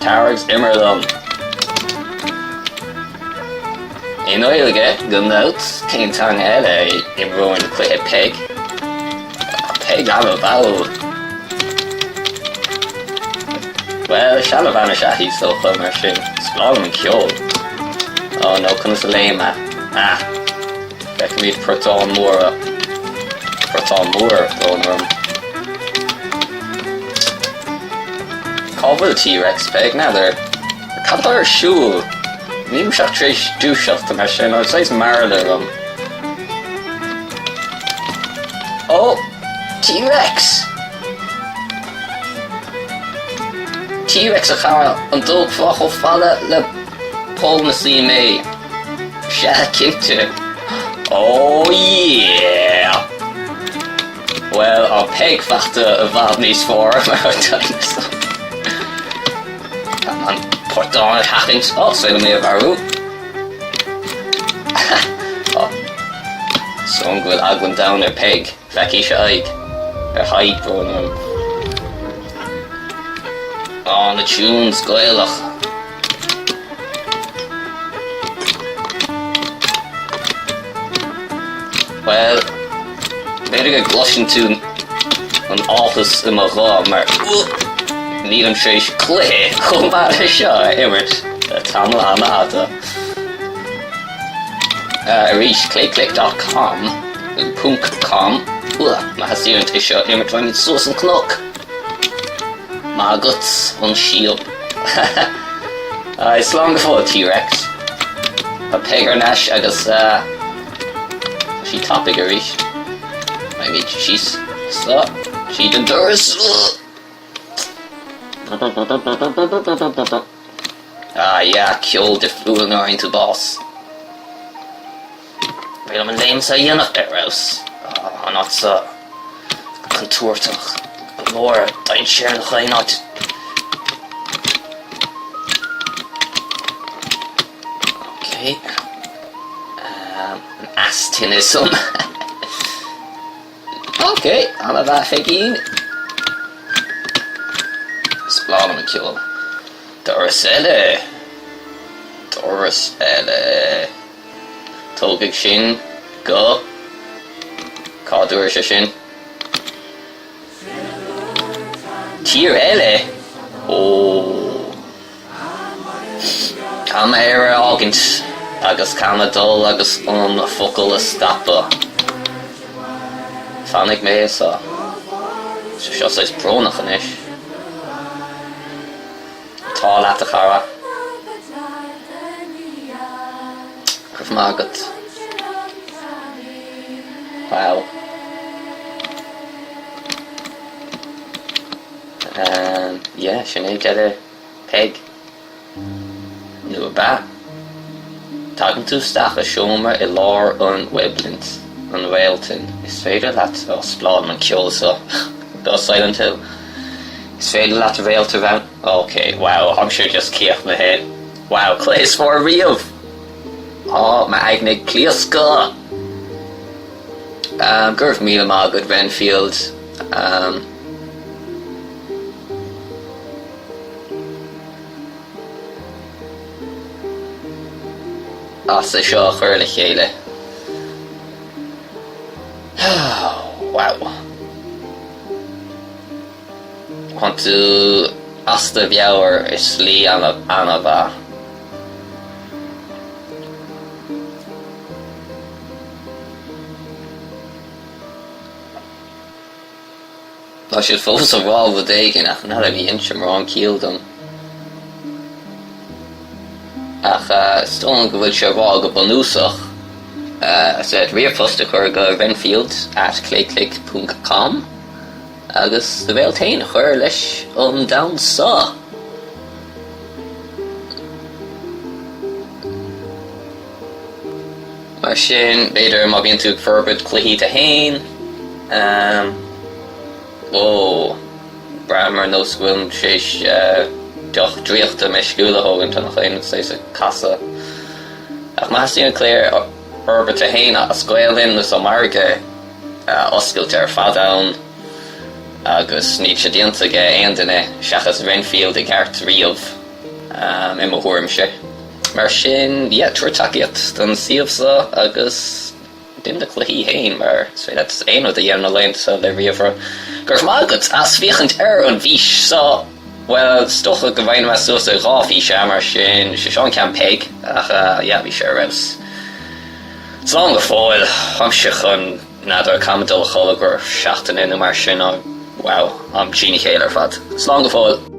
Tar agus imir liom. I nGaeilge, gan dabht, cén teanga eile a imreoinn cluiche Peig? Peig an-mhall. Bhuel, seanabhean is ea í, is dócha, mar sin, is breá liom an ceol. Oh no, conas a léim mé? Ah! Feicimid portáin mhóra. Portán mór, brón orm. Cá bhfuil T-Rex, Peig? N'fheadar. Cad atá ar siúl? Nílimse ach tar éis dúiseacht, mar sin, tá saghas mearbhall orm. Ó! T-Rex! T-Rex a chara, an dtógfá chomh fada le Poll na Suí mé? Sea, cinnte. Oh yeah! Bhuel, tá Peig faighte i bhfad níos fearr mar an dinosaur. Tá an portán a sheachaint. Ó, is féidir liom é a mharú. Ó. Is dóigh go bhfuil eagla an domhain ar Peig. Feicfidh sé aghaidh ar Thadhg, brón orm. Á, na tunes Gaelach. Bhuel, b'fhéidir go gcloiseann tú an áthas i mo ghuth mar nílim tar éis cluiche chomh maith leis seo a imirt le tamall an-fhada. Arís, clayclick dot com. Ponc com. Má theastaíonn uait é seo a imirt raghaimid suas an cnoc! Maith agat, an síob. Slán go fóill, T-Rex. Tá Peig thar n-ais agus tá sí tapaidh arís. Raghaimid síos so, tríd an doras. Ah yeah, ceol difriúil nuair a fhaigheann tú bás. Ba mhaith liom an léim seo a dhéanamh ar fheabhas. An áit seo contúirteach go leor, dainséarach aon áit. Ok. An eas tine san. Ok, ana-mhaith a Pheigín. Is breá liom an ceol. Doras eile! Doras eile! Tógfaidh sin go. Cá dtabharfaidh sé sin? Tír eile? Ó. Caithfidh mé Éire a fhágaint agus caithfidh mé dul agus an focal a scaipeadh. Fanfaidh mé anseo. Tá sé seo saghas brónach anois. Tá leat a chara. Go raibh maith agat. Wow. Yeah, sin é deireadh Peig. Nó ab ea? Tagann tú isteach i seomra i lár an Weblint, an réaltain. Is féidir leat, oh, is breá liom an ceol seo, do Silent Hill. Is féidir leat réalt a roghnú, ok, wow, táimse just críochnaithe. Wow, cluiche is fearr riamh! Tá m'aigne ag pléascadh! Go raibh míle maith agat Renfield. As é seo a chur le chéile. Wow. Tá tú as do mheabhair i slí ana-mhaith. Tá siad fós ag rá rud éigin ach n'fheadar ní dhein sé mórán ciall dom. Ach is dóigh liom go bhfuil sé ag rá go bunúsach said ríomhphost a chur go renfield at clayclick ponc com agus do réalt féin a chur leis an domhan seo. Mar sin, b'fhéidir má bhíonn tú ag forbairt cluichí tú fhéin, ó, braithim ar nós go bhfuilim tar éis deoch draíochta meisciúil a thógaint, tá gach aon rud saghas ag casadh. Ach má theastaíonn cluiche a fhorbairt tú fhéin as Gaelainn nó tá margadh oscailte ar fad ann agus níl sé déanta ag aon duine seachas Renfield i gceart riamh. I mo thuairimse. Mar sin, yeah, tabhair tacaíocht don suíomh seo agus déan do chluichí féin mar is féidir leat aon rud a dhéanamh na laethanta seo le ríomhaire. Go raibh maith agat as féachaint ar an bhfís seo! Bhuel, is dócha go roinnfidh mé suas i 2 fhís é mar sin, sé seo an ceann Peig ach yeah, bhí sé ar fheabhas. Slán go fóill, táimse chun, n'fheadar, caithfidh mé dul a chodladh go seachtaine nó mar sin, wow, táim trína chéile ar fad. Slán go fóill!